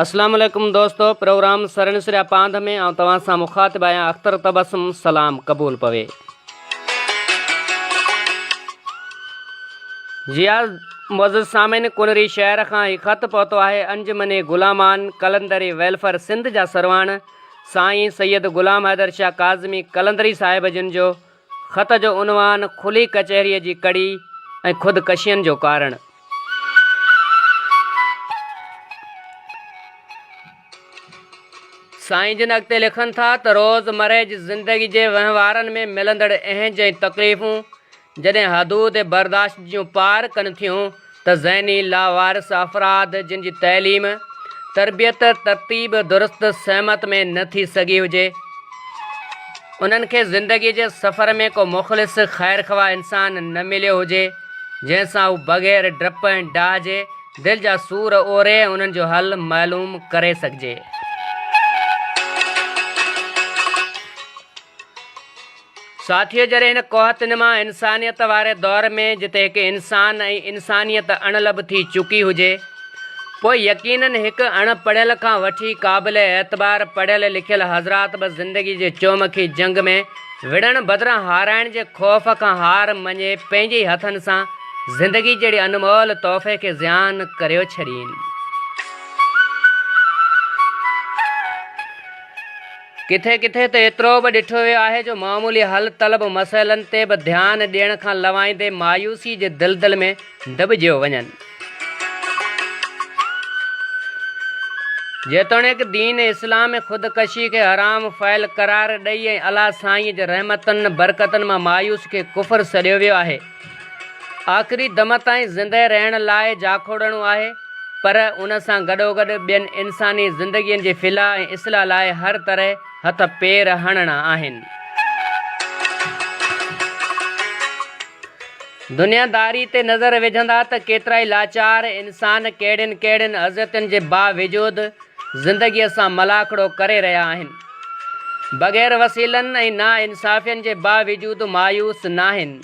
اسلام عليڪم دوستو پروگرام سرن سريا پانڌ ۾ آئون توهان سان مخاطب آهيان اختر تبسم سلام قبول پوي. جي ها معزز سامعين ڪنري شهر کان هي خط پهتو آهي انجمن غلامان قلندري ويلفر سنڌ جا سرواڻ سائين سيد غلام حيدر شاهه ڪاظمي قلندري صاحب جن جو خط جو عنوان کلي ڪچهريء جي ڪڙي ۽ خود ڪشين جو ڪارڻ. سائين جن اڳتي لکن ٿا ته روز مرهه جي زندگي جي وهنوارن ۾ ملندڙ اهنج ۽ تڪليفون جڏهن حدود برداشت جون پار ڪن ٿيون ته ذهني لاوارث افراد جن جي تعليم، تربيت، ترتيب درست سهمت ۾ نه ٿي سگهي هجي، انهن کي زندگي جي سفر ۾ ڪو مخلص خيرخواهه انسان نه مليو هجي، جنهن سان هو بغير ڊپ ۽ ڊاء جي دل جا سور اوري ۽ انهن جو حل معلوم ڪري سگهجي. ساٿيو جڏهن هن قحط نما انسانيت واري دور ۾ جتي هڪ انسان ۽ انسانيت اڻلڀ ٿي چڪي هجي پوء يقينن هڪ اڻ پڙهيل کان وٺي قابل اعتبار پڙهيل لکيل حضرات به زندگي جي چومکي جنگ ۾ وڙهڻ بدران هارائڻ جي خوف کان هار مڃي پنهنجي ئي هٿن سان زندگي جهڙي انمول تحفي کي زيان ڪريو ڇڏين. ڪٿي ڪٿي ته ايترو به ڏٺو ويو آهي جو معمولي حل طلب مسئلن تي به ڌيان ڏيڻ کان لوائيندي مايوسي جي دلدل ۾ دٻجيو وڃن. جيتوڻيڪ دين اسلام ۾ خودڪشي کي حرام فعل قرار ڏئي ۽ الله سائينء جي رحمتن برڪتن مان مايوس کي ڪفر سڏيو ويو آهي. آخري دم تائين زندهه رهڻ لاء جاکوڙڻو آهي. پر ان سان گڏوگڏ ٻين انساني زندگين جي فلاح ۽ اصلاح لاء هر طرح هٿ پير هڻڻا آهن. دنياداري تي نظر وجهندا ته ڪيترائي لاچار انسان ڪهڙين ڪهڙين اذيتن جي باوجود زندگيء سان ملاکڙو ڪري رهيا آهن. بغير وسيلن ۽ ناانصافين جي باوجود مايوس ناهن.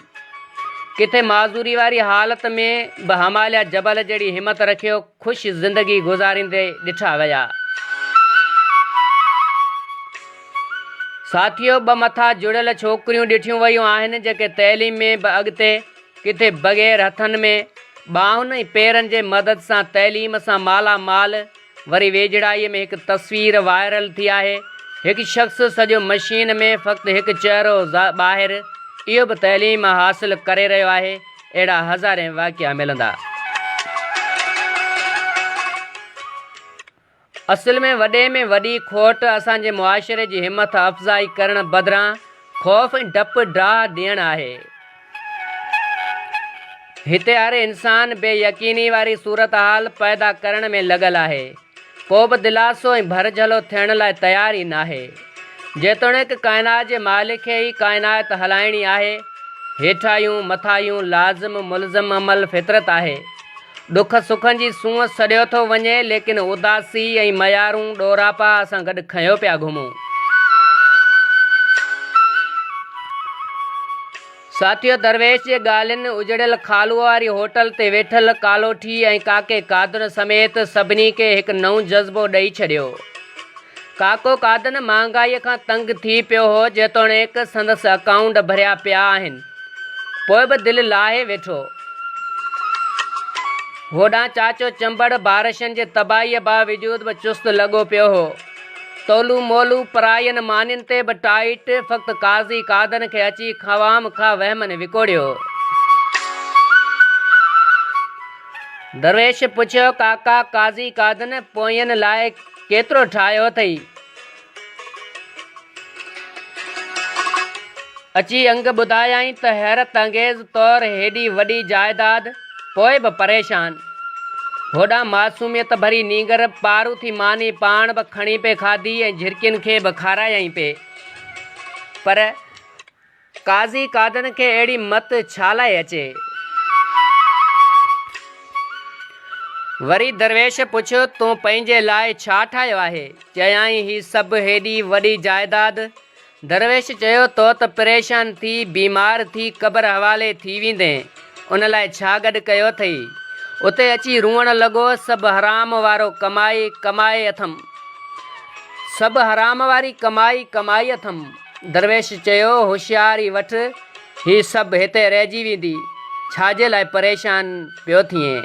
ڪٿي معذوري واري حالت ۾ به هماليه جبل جهڙي همت رکيو خوش زندگي گذاريندي ڏٺا ويا. ساٿيو ٻه مٿا جڙيل ڇوڪريون ڏٺيون ويون آهن جيڪي تعليم ۾ به اڳتي ڪٿي بغير هٿن ۾ ٻانهن ۽ پيرن جي مدد سان تعليم سان مالا مال وري ويجهڙائيء ۾ هڪ تصوير وائرل ٿي آهي، هڪ شخص سڄو مشين ۾ فقط هڪ چهرو ٻاهر، اهو به تعليم حاصل ڪري رهيو آهي، اهڙا هزارين واقعا ملندا. اصل ۾ وڏي ۾ وڏي کوٽ اسان جي معاشري جي همٿ افزائي ڪرڻ بدران خوف ۽ ڊپ ڊاهه ڏيڻ آهي. هتي هر انسان بي يقيني واري صورتحال پيدا ڪرڻ ۾ لڳل آهي. ڪو به دلاسو ۽ ڀرجهلو ٿيڻ لاء تيار ئي ناهي. جيتوڻيڪ ڪائنات جي مالڪ کي ئي ڪائنات هلائڻي آهي. هيٺاهيون مٿاهيون لازم ملزم عمل فطرت آهي. ڏک سکن جي سونهن سڏيو ٿو وڃي، ليڪن اداسي ۽ ميارون ڏوراپا اسان گڏ کنيو پيا گهمون. ساٿيو درويش جي ڳالهين اجڙيل خالوء واري هوٽل تي ويٺل ڪالوٺي ۽ ڪاڪي قادن سميت سڀني کي هڪ نئون جذبو ڏئي ڇڏيو. ڪاڪو قادن مهانگائيء کان تنگ ٿي پيو هو، جيتوڻيڪ سندس اڪائونٽ ڀريا پيا آهن. پوء به دل لاهي ويٺو. هوڏانهن چاچو چنبڙ بارشن جي تباهيء باوجود به چست لڳو پيو هو. تولو مولو پراين مانين تي به ٽائيٽ، فقط قاضي قادن کي اچي خوام خواه وهمن وڪوڙيو. درويش پڇيو، ڪاڪا قاضي قادن، پوئين لاء ڪيترو ٺاهيو اٿئي؟ اچي انگ ٻڌايائين ته حيرت انگيز طور هيڏي وڏي جائداد، پوء به پريشان. هوڏانهن معصوميت ڀري نينگر پاروٿي ماني پاڻ به کڻي پئي کاڌي ۽ جهرڪين کي به کارايائين پئي. پر قاضي قادن کي اهڙي مت ڇا لاء اچي؟ وري درويش پڇيو، تون پنهنجي لاء ڇا ٺاهيو آهي؟ چيائين، هي سڀ هيڏي وڏي جائداد. درويش چيو، تو ته پريشان ٿي، بيمار ٿي قبر حوالي ٿي ويندين، ان لاء ڇا گڏ ڪيو اٿئي؟ اتي اچي روئڻ لڳو، سڀ حرام وارو ڪمائي ڪمائي اٿم. سڀ حرام واري ڪمائي ڪمائي اٿم. درويش چيو، هوشياري وٺ، هي سڀ هتي رهجي ويندي، ڇا جي لاء پريشان پيو ٿئين؟